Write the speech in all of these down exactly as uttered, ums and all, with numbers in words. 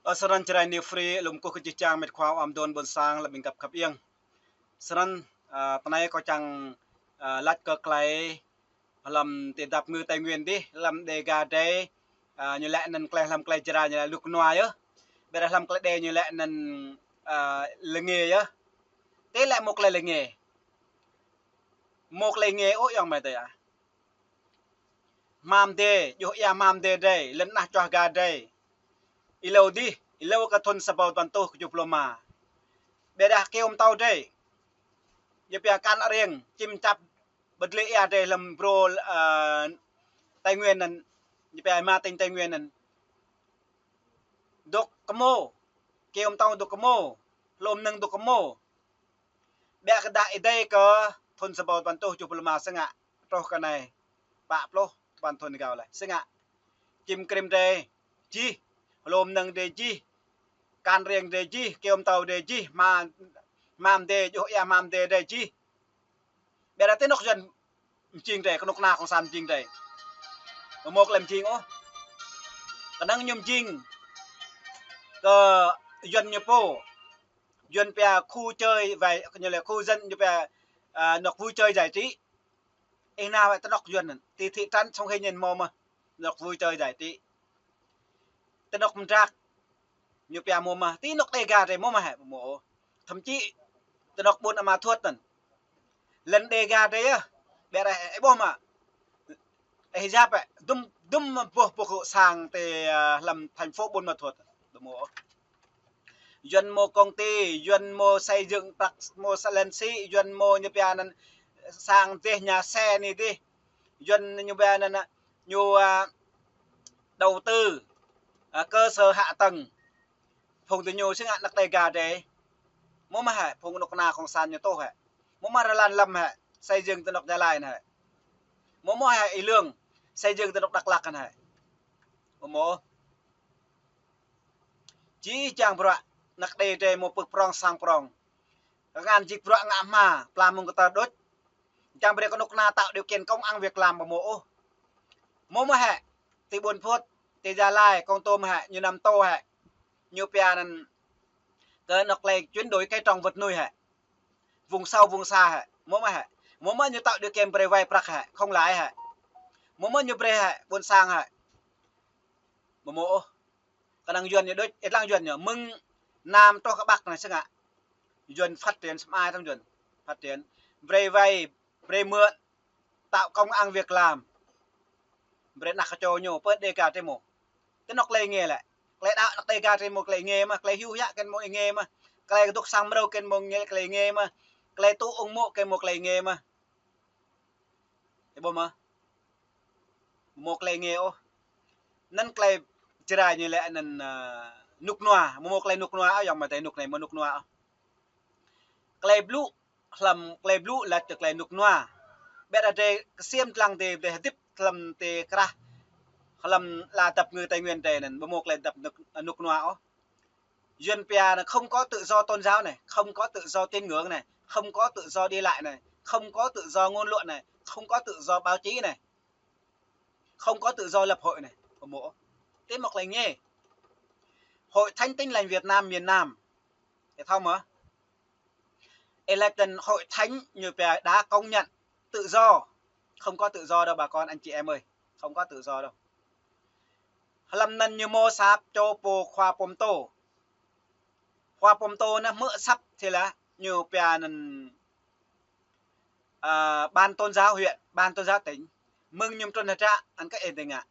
Ơ, sơnăn čơrai ni free, lŏm kơkuh kơ jih jang met khua ăm đôn ƀôn sang lăm ƀing găp khăp iăng. Sơnăn, ơ, tơnai kâo čang, ơ, lač kơ klei hlăm ti dap ngư Tây Nguyên dih, hlăm Đêga drei, ơ, ñu lĕ anăn klei hlăm klei čơrai ñu lĕ nuk nua yơh. Ƀiădah hlăm klei Đê ñu lĕ anăn, ơ, lênge yơh. Ti lĕ mâo klei lênge. Mâo klei lênge ôh ayŏng amai adơi ah. Hmam dê, djuh ia hmam dê drei, lŏn nah čuah ga drei. Ilâo dih, ilâo kơ thŭn sa êbâo dua păn êtuh kơjuh pluh ma. Ƀiădah kơyâo mtâo drei. Ñu pia kăn riêng, čim čap bơdlê ia drei hlăm brô, ơ, Tây Nguyên anăn, ñu pia ma tỉnh Tây Nguyên anăn. Dôk kơmô, kơyâo mtâo dôk kơmô, hlô mnơ̆ng dôk kơmô. Ƀiă kơ dah ih dei kơ thŭn sa êbâo dua păn êtuh kơjuh pluh ma sĭt ngă, truh kơ anai, pă pluh dua păn thŭn rơgao leh. Sĭt ngă, čim krĭm drei jih, hlô mnơ̆ng drei jih, kăn riêng drei jih, kơyâo mtâo drei jih, hma, hmam dê, djuh ia hmam dê drei jih. Ƀiădah ti anôk Yuăn mjing drei, kơnuk kơna cộng sản mjing drei. Mâo mâo klei mjing ôh. Kơnơ̆ng ñu mjing kơ Yuăn ñu pô. Yuăn pia khu chơi vậy, ñu lĕ khu dân ñu pia, ơ, anôk vui chơi giải trí. Ih nao wơ̆t ti anôk Yuăn, ti thị trấn Sông Hinh ñu mâo mơh anôk vui chơi giải trí. Ti anôk mdrak ñu pia mâo mơh, ti anôk Đêga drei mâo mơh hĕ, mâo ôh. Thậm chí ti anôk ƀuôn Ama Thuôt anăn. Lŏn Đêga drei yơh, ƀiădah ih ƀuh mơ̆. Ih yap hĕ, dŭm, dŭm boh pơkŏ sang ti, ơ, hlăm thành phố Buôn Ma Thuột. Dŭm ôh. Yuăn mâo công ty, Yuăn mâo xây dựng prăk, mâo sa lăn sĭ, Yuăn mâo ñu pia anăn sang dih, nhà xe anai dih. Yuăn ñu pia anăn, ñu, ơ, đầu tư, ơ, cơ sở hạ tầng. Phung diñu sĭt ngă anăk Đêga drei. Mâo mơh hĕ, phung kơnuk kơna cộng sản ñu tuh hĕ. Mâo mơh rơlan lăm hĕ, xây dựng ti anôk Gia Lai anai hĕ. Mâo mơh hĕ Y Lương, xây dựng ti anôk Dak Lak anai hĕ. Mâo mơh. Jih jang bruă, anăk Đê drei mâo pưk prŏng sang prŏng. Kơ ngăn jik bruă ngă hma, pla mơ̆ng kơtơr đôč. Čang brei kơnuk kơna tạo điều kiện công ăn việc làm ƀu mâo ôh. Mâo mơh hĕ, ti Buôn Phuôt, ti Gia Lai, Kon Tum hĕ, ñu năm tô hĕ. Ñu pia anăn kơ anôk klei chuyển đổi cây trồng vật nuôi hĕ. Vùng sâu, vùng xa hĕ, mâo mơh hĕ. Mâo mơh ñu tạo điều kiện brei vay prăk hĕ, không lãi hĕ. Mâo mơh ñu brei hĕ, ƀuôn sang hĕ. Ƀu mâo ôh. Kơnơ̆ng Yuăn ñu đôč, ih lăng Yuăn ñu, mơ̆ng Nam truh kơ Bắc anai sĭt ngă. Yuăn phát triển, sơmai tăm Yuăn. Phát triển. Brei vay, brei mượn, tạo công ăn việc làm. Brei anăk kơ čô ñu, pơ Đêga drei mâo. Ti anôk klei lênge lĕ. Klei đăo anăk Đêga drei mâo klei lênge mơh, klei hyu hiă kơ mâo lênge mơh. Klei dôk sang mrâo kơ mâo lênge, klei lênge mơh. Klei tŭ ung mô̆ kơ mâo klei lênge mơh. Ih ƀuh mơh. Mâo klei lênge ôh. Anăn klei Jrai ñu lĕ anăn, ơ, nuk nua. Mâo mâo klei nuk nua ôh, ayŏng amai adơi, nuk anai mâo nuk nua ôh. Klei blŭ, hlăm klei blŭ lač kơ klei nuk nua. Ƀiădah drei ksiêm dlăng ti, drei hơdip hlăm ti krah, hlăm ala dap ngư Tây Nguyên drei anăn, ƀu mâo klei dap nuk, nuk nua ôh. Yuăn pia anăn không có tự do tôn giáo này, không có tự do tín ngưỡng này, không có tự do đi lại này, không có tự do ngôn luận này, không có tự do báo chí này, không có tự do lập hội này. Ƀu mâo. Ti mâo klei lênge. Hội Thánh Tin Lành Việt Nam miền Nam. Ih thâo mơh. Ih lač anăn hội thánh ñu pia đã công nhận tự do. Không có tự do đâu bà con anh chị em ơi. Không có tự do đâu. Hlăm anăn ñu mâo asăp čô pô khua pô mtô. Khua pô mtô anăn hmư̆ asăp ti lĕ ñu pia anăn, ơ, ban tôn giáo huyện, ban tôn giáo tỉnh. Mơ̆ng ñu trŭn hơdră, ăn kơ ih dưi ngă.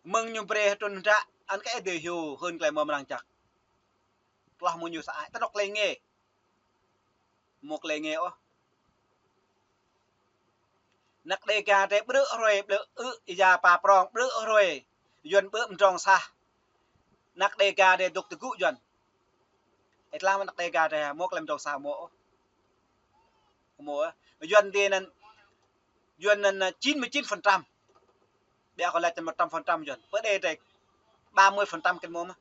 Mơ̆ng ñu brei trŭn hơdră, ăn kơ ih dưi hyu hưn klei mrâo mrang jăk. Tloh mơ̆ng ñu sa ai, ti anôk klei lênge. Mâo klei lênge ôh. Anăk Đêga drei ƀrư̆ hruê, ƀrư̆ ư, ia pa prŏng, ƀrư̆ hruê. Yuăn ƀrư̆ mdrŏng sah. Anăk Đêga drei dôk tơgŭ Yuăn. Ih lăng anăk Đêga drei, mâo klei mdrŏng sah mâo ôh. Mâo ôh. Yuăn dih anăn, Yuăn anăn, ơ, chín mươi chín phần trăm. Ƀiă kơ lač một trăm phần trăm Yuăn. Pơ Đê drei ba mươi phần trăm kơ mâo mơh.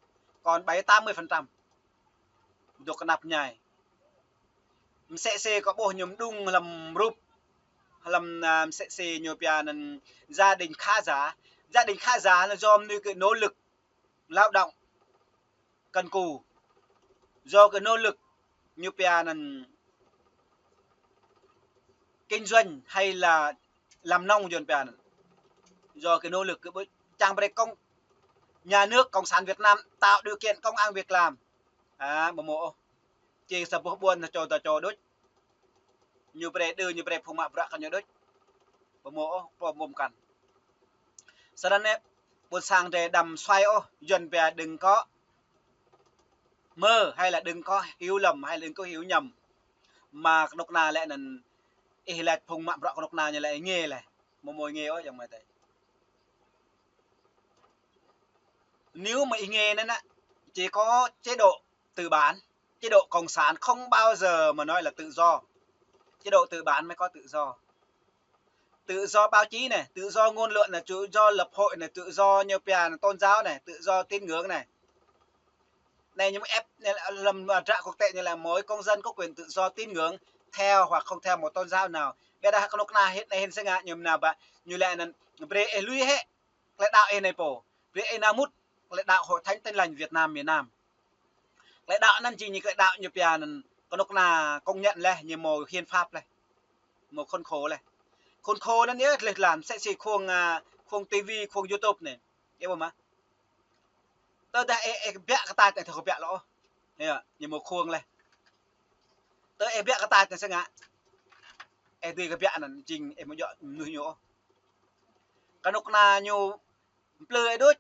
Còn bảy tám mươi phần trăm dôk kơnăp mơñai. Msĕ si kâo ƀuh ñu mđung hlăm rup. Hlăm, ơ, msĕ si ñu pia anăn gia đình khá giả. Gia đình khá giả anăn yom anăn kơ nỗ lực lao động. căn cứ, do cái nỗ lực ñu pia anŭn kinh doanh hay là làm nông, Yuan pia anŭn. Do cái nỗ lực kơ ƀu čang brơi công, nhà nước Cộng sản Việt Nam tạo điều kiện công ăn việc làm. À, ƀu hmâo ôh. Či sa boh ƀuôn ta čô ta čô đôč. Ñu brơi đơ, ñu brơi phung mă bruă kơ ñu đôč. Ƀu hmâo ôh, pô mum kăn. Sơnăn anai, ƀôn sang drơi đăm suaih ôh, Yuan pia đừng có mơ hay là đừng có hiểu lầm hay là đừng có hiểu nhầm. Mă kơnuk kơna lĕ anŭn, ih laĭ phung mă bruă kơnuk kơna ñu lĕ ih ngă lĕ. Ƀu hmâo ngă ôh, ayŏng amai adơi. Nếu mà ih ngă anŭn, chỉ có chế độ tư bản, chế độ cộng sản không bao giờ mà nói là tự do. Chế độ tư bản mới có tự do. Tự do báo chí này, tự do ngôn luận này, tự do lập hội này, tự do ñu pia tôn giáo này, tự do tín ngưỡng này. Anai ñu ĕp anai lăm, à, ră quốc tế ñu lĕ mỗi công dân có quyền tự do tín ngưỡng theo hoặc không theo một tôn giáo nào. Ƀiădah kơnuk kơna hĭ anai hĭn sĭt ngă ñu mơnă ƀă, ñu lĕ anŭn brơi ih lui hĭ klei đaŏ ih anai pô. Brơi ih nao mŭt klei đaŏ Hội Thánh Tin Lành Việt Nam miền Nam. Klei đaŏ anŭn jing ñu klei đaŏ ñu pia anŭn kơnuk kơna công nhận lĕ, ñu hmâo hiến pháp lĕ. Hmâo khuôn khổ lĕ. Khuôn khổ anŭn yơh lĕ lăm, msĕ si khung, à, khung ti vi, khung YouTube anai. Ih ƀuh mơ̆? Tơdah ih, ih kơbiă kơ tač, ih thâo kơbiă lŏ ôh. Yơh, ñu hmâo khung lĕ. Tơdah ih kơbiă kơ tač anŭn sĭt ngă, ih dưi kơbiă anŭn jing ih ƀu djơ̆ mơnuih ñu ôh. Kơnuk kơna ñu plư ih đôč.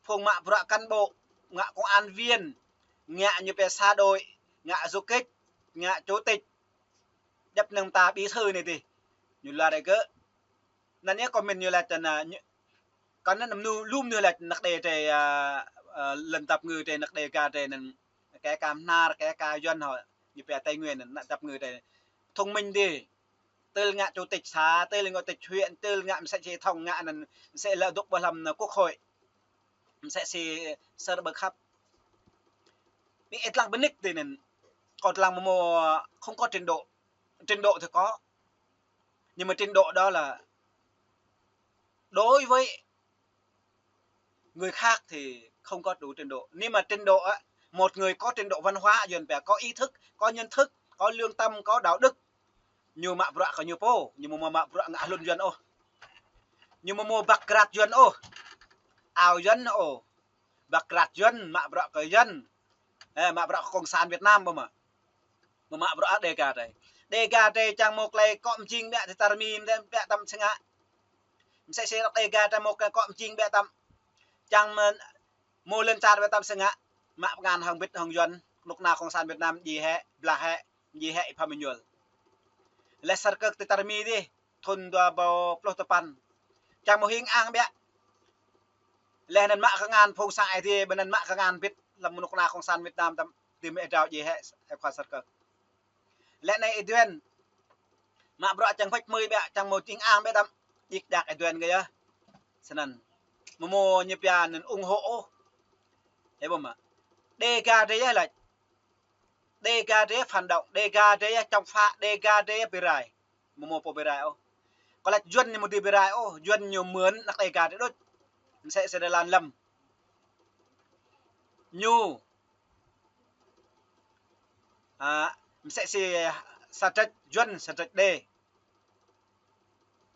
Phung mă bruă cán bộ, ngă công an viên, ngă ñu pia xã đội, ngă du kích, ngă chủ tịch, djăp năng ta bí thư anai dih. Ñu laĭ rai gơ̆. Anŭn yơh comment ñu laĭ tơnă, ñu, kăn anŭn mơnuih, lu mơnuih laĭ năk Đê drơi, à, à, lŏn tap ngư drơi, năk Đêga drơi anŭn, kể cả Bahnar, kể cả Yuan hŏ, ñu pia Tây Nguyên anŭn, năk tap ngư drơi thông minh dih. Tơl ngă chủ tịch xã, tơl ngă chủ tịch huyện, tơl ngă msĕ si thông ngă anŭn, msĕ lĕ dŏ ƀơi lăm anŭn quốc hội. Msĕ si sơr ƀơ khăp. Anai ih lăng bơnik dih anŭn, kâo lăng mơ̆ mơ̆ không có trình độ. Trình độ thì có. Nhưng mà trình độ đó là đối với người khác thì không có đủ trình độ. Nhưng mà trình độ á, một người có trình độ văn hóa, Yuan pia có ý thức, có nhận thức, có lương tâm, có đạo đức. Ñu mă bruă kơ ñu pô, ñu ƀu hmâo mă bruă ngă hlŭn Yuan ôh. Ñu ƀu hmâo băk krat Yuan ôh. Ao Yuan ôh. Băk krat Yuan, mă bruă kơ Yuan. Ơ, mă bruă kơ Cộng sản Việt Nam ƀu hmâo. Mă, mă bruă Đêga drơi. Đêga drơi čang hmâo klei kŏ mjing ƀiă ti tar mi, ƀiă tăm sĭt ngă. Msĕ si Đêga drơi hmâo klei kŏ mjing ƀiă tăm. Čang mơ̆n hmâo lŏn čar ƀiă tăm sĭt ngă. Mă pơngan hăng bit hăng Yuan, kơnuk kơna Cộng sản Việt Nam djai hĕ, blah hĕ, djai hĕ ih pha mơñuăl. Lĕ sar kơ ti tar mi dih, thun dua rơbâo pluh tơpăn. Čang hmâo hing ang ƀiă. Lĕ anŭn mă kơngan phung sang Aê Diê, ƀơi anŭn mă kơngan bit lăm kơnuk kơna Cộng sản Việt Nam tăm, ti mơ̆ ih drao djai hĕ, ih khua sar kơ. Lĕ anai ih duen. Mă bruă čang phač mơi ƀiă, čang hmâo hing ang ƀiă tăm. Djik djak ih duen kơ yơh. Sơnăn. Ƀu hmâo ñu pia anŭn ủng hộ ôh. Ih ƀuh mơ̆? Đêga drơi yơh laĭ. Đêga drơi yơh phản động, Đêga drơi yơh chống phá, Đêga drơi yơh bi rai. Ƀu hmâo pô bi rai ôh. Kâo laĭ Yuan ñu ƀu dưi bi rai ôh, Yuan ñu mơ̆n năk Đêga drơi đôč. Msĕ si Đài Loan lăm. Ñu. À, msĕ si sa drĕč Yuan, sa drĕč Đê.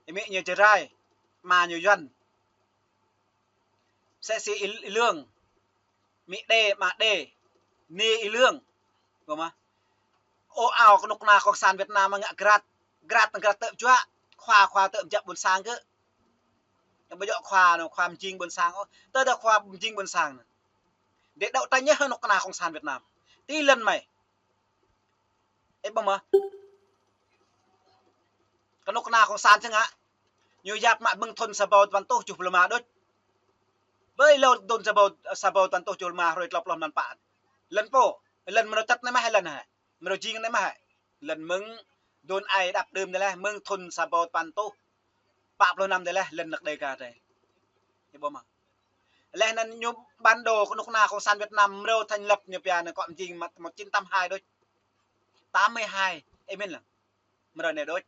Ih mĭ ñu Jarai, ama ñu Yuan. Msĕ si ih, ih Lương. Mĭ Đê, ama Đê. Nê ih Lương. Ƀuh mơ̆? Ơ ao kơnuk kơna Cộng sản Việt Nam ngă grat. Grat, grat tơ̆ juă. Khua, khua tơ̆ mjăp ƀôn sang gơ̆. Ƀu djơ̆ khua anŭn, khua mjing ƀôn sang ôh. Tơdah khua mjing ƀôn sang anŭn. Dêh đaŏ tañ yơh kơnuk kơna Cộng sản Việt Nam. Ti lŏn mơi. Ih ƀuh mơ̆? Kơnuk kơna Cộng sản sĭt ngă. Ñu yap mă mơ̆ng thun sa rơbâo tơpăn rơtuh tơjuh pluh rơma đôč. Ƀơi lŏn thun sa rơbâo, sa rơbâo tơpăn rơtuh tơjuh pluh rơma hrơi tlâo pluh anăn pă. Lŏn pô, lŏn mơnơ̆ čăt anai mơ̆ hă lŏn hă? Mơnơ̆ jing anai mơ̆ hă? Lŏn mơ̆ng thun ai đăp đưm anai lĕ, mơ̆ng thun sa rơbâo tơpăn rơtuh pă pluh năm anai lĕ, lŏn năk Đêga drơi. Ih ƀuh mơ̆? Lĕ anŭn ñu bản đồ kơnuk kơna Cộng sản Việt Nam mrâo thành lập ñu pia anŭn kŏ mjing mă một chín tám hai đôč. Tám mươi hai, ih mĭn lăng. Mrâo anai đôč.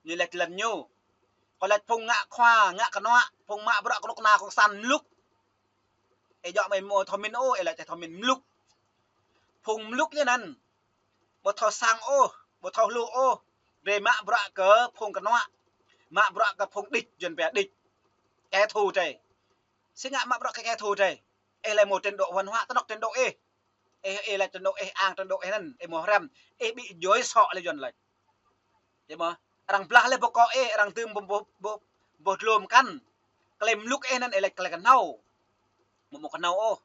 Ñu laĭ lŏn ñu. Kâo laĭ phung ngă khua, ngă kơnuă, phung mă bruă kơnuk kơna Cộng sản mluk. Ih djơ̆ mơi ƀu thâo mĭn ôh, ih laĭ ih thâo mĭn mluk. Phung mluk yơh anŭn. Ƀu thâo sang ôh, ƀu thâo hluh ôh. Brơi mă bruă kơ phung kơnuă. Mă bruă kơ phung đĭč, Yuan pia đĭč. Kẻ thù drơi. Sĭt ngă mă bruă kơ kẻ thù drơi. Ih laĭ mơ̆ trình độ văn hóa tơnŏk trình độ ih. Ih, ih laĭ trình độ ih, ang trình độ ih anŭn, ih mơ̆ hrăm, ih ƀu djơ̆ sŏ lĕ Yuan laĭ. Yơh mơ̆, arăng blah lĕ ƀu kơ ih, arăng dưm ƀu, ƀu, ƀu, ƀu dlom kăn. Tơlơi mluk ih anŭn, ih laĭ tơlơi kơhnâo. Mơ̆ ƀu kơhnâo ôh.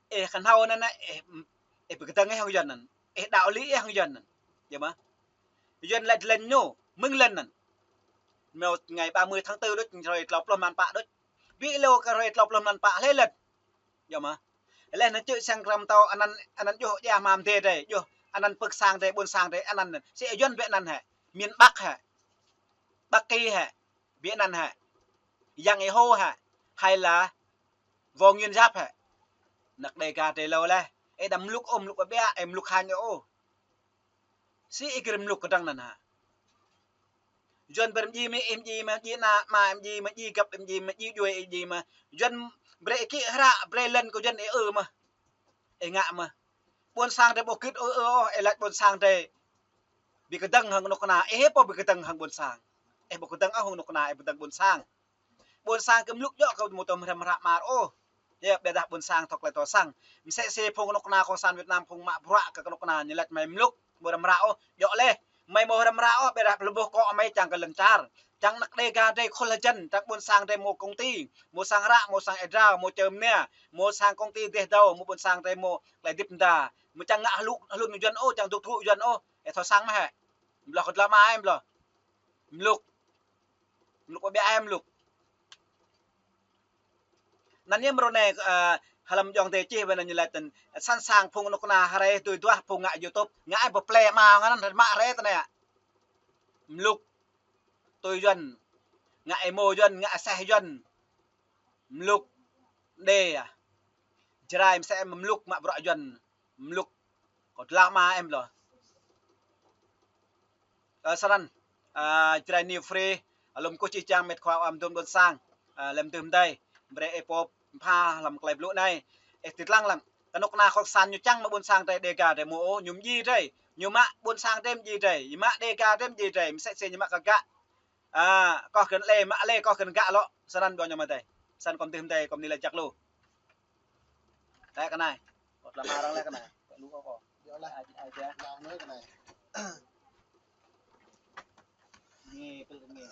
Ih kơhnâo anŭn, ih, ih ƀu kơdơ̆ng ih hăng Yuan anŭn. Ih đạo lý ih hăng Yuan anŭn. Yơh mơ̆. Yuan laĭ lĕ ñu, mơ̆ng lĕ anŭn. Mơ̆ ngày ba mươi tháng tư đôč, hrơi klâo pluh mlan pă đôč. Ƀu lĕ kơ hrơi klâo pluh mlan pă lĕ lĕ. Yơh mơ̆. Lĕ anŭn čư̆ sang krăm tâo anŭn, anŭn djơ̆ djă mă mơdê drơi, djơ̆ anŭn pơ̆k sang drơi, ƀôn sang drơi, anŭn sĭt Yuan ƀĕ anŭn hĕ. Miền Bắc hĕ. Bắc Kỳ hĕ. Ƀĕ anŭn hĕ. Yang Êhô hĕ. Hay là Vòng Nguyên Giáp hĕ. Anăk Đêga drơi hlâo lĕ. Ih đăm mluk ôh, mluk ƀiă, ih mluk hăng ôh. Sĭt ih gir mluk kơdơ̆ng anŭn hă. Yuan brơi mơdjai mơ̆, ih mơdjai mơ̆, mơdjai ană, ama ih mơdjai mơ̆, mơdjai găp ih mơdjai mơ̆, mơdjai Yuan ih mơdjai mơ̆. Yuan brơi ih kĭ hră, brơi lŏn kơ Yuan ih ư mơ̆. Ih ngă mơ̆. Ƀôn sang drơi ƀu gĭt ôh, ôh, ôh, ih laĭ ƀôn sang drơi. Ƀu kơdơ̆ng hăng kơnuk kơna, ih pô ƀu kơdơ̆ng hăng ƀôn sang. Ih ƀu kơdơ̆ng ôh hăng kơnuk kơna, ih ƀu kơdơ̆ng ƀôn sang. Ƀôn sang kơ mluk djơ̆ kơ mơ̆ tơm hrăm hră mă ôh. Yơh, ƀiădah ƀôn sang thâo tơlơi thâo sang. Mơsĕ si phung kơnuk kơna cộng sản Việt Nam phung mă bruă kơ kơnuk kơna ñu laĭ mơi mluk, ƀu hrăm hră ôh. Djơ̆ lĕ, mơi ƀu hrăm hră ôh, ƀiădah pơlơboh kơ mơi čang kơ lŏn čar. Čang anăk Đêga drơi khul hơjăn, čang ƀôn sang drơi mơ̆ công ty, mơ̆ sang hră, mơ̆ sang êdrao, mơ̆ čơm nia, mơ̆ sang công ty dêh dâo, mơ̆ ƀôn sang drơi mơ̆ tơlơi hơdip mơda. Mơ̆ čang ngă hlŭk, hlŭn Yuan ôh, čang dŏ thŭ Yuan ôh. Ih thâo sang mơ̆ hĕ. Mluk kơ dlăm ai mluk. Mluk. Mluk ƀiă ai mluk. Anŭn yơh mrô anai, ơ, hlăm djŏng tê čih ƀơi anŭn ñu laĭ tơ̆n, sẵn sàng phung kơnuk kơna hrơi tui duah phung ngă YouTube, ngă ai pơplĕ mă ngăn anŭn mă hrơi tơnai. Mluk tui Yuan, ngă ih mơ̆ Yuan, ngă seh Yuan. Mluk đê ah. Jrai mơsĕ mluk mă bruă Yuan. Mluk. Kơ dlăm ai mluk. Ơ, snăn, ơ, Jrai New Free, lŏm kơ čih čang mĕt khua ăm dŭm ƀôn sang, ơ, lăm dŭm dai, brơi ih pô pha lăm tơlơi blŭ anai, ih tĭt lăng lăng. Kơnuk kơna cộng sản ñu čang mă ƀôn sang drơi Đêga drơi mơ̆ ôh, ñu mơdjai drơi, ñu mă ƀôn sang drơi mơdjai drơi, ñu mă Đêga drơi mơdjai drơi, mơsĕ si ñu mă kơ gă. Ơ, kơ kơnuk lĕ, mă lĕ, kơ kơnuk gă lŏ, snăn ƀuh ñu mơdjai. Snăn kơm tĭ mơdjai, kơm ni lĕ jak lu. Lĕ kơ anai. Kơ dlăm arăng lĕ kơ anai. Kơ lu kơ kơ. Yơh lĕ. Ai, ai, ai. Lăng lĕ kơ anai. Ngă pil ngă.